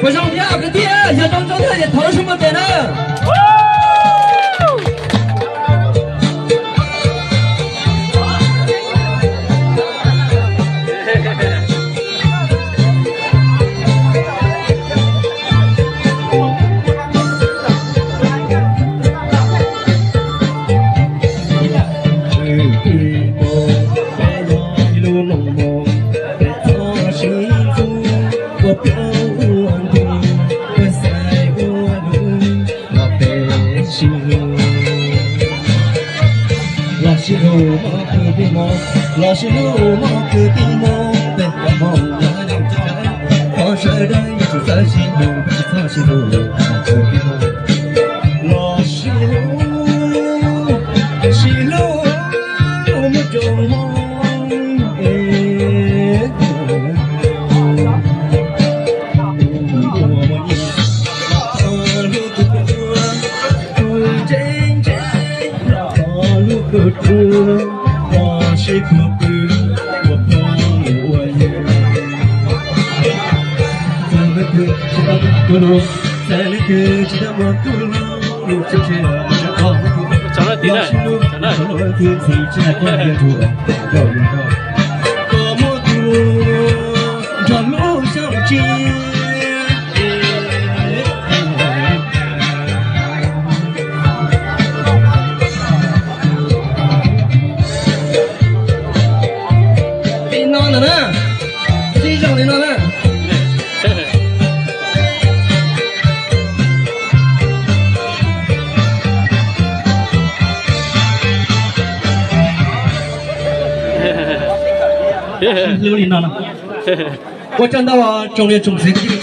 Puas zoo thiab kwv tij, yog zoo zoo thiab ces thov sawv mus tes na. Los sib hlub mog kwv tij mog, los sib hlub mog kwv tij mog, peb cov Hmoob nyob nyob tsis tau, qhov sawv daws yuav tsum txawj sib hlub, tsis txhob sib hlub mog kwv tij mog. Los sib hlub, sib hlub muaj tsoom Hmoob es. Hlub tus tuaj, tus ntse ntse, hlub tus tuaj, los sib puag pw, ua phooj ua ywg. Txawm leej twg tsis tau muaj tus hlub, txawm leej twg tsis tau muaj tus hlub, lub tsev tsis los tsis tau, los sib hlub, los hlub leej twg txhim tsis hais koj yuav ruam, koj yuav nrog, koj muaj tus nrog hlub xyaum tsis. Li no ntawm na, sib zoo li no na. Hlub li no no. Ua tsaug ntau tsoom niam tsoom txiv kwv tij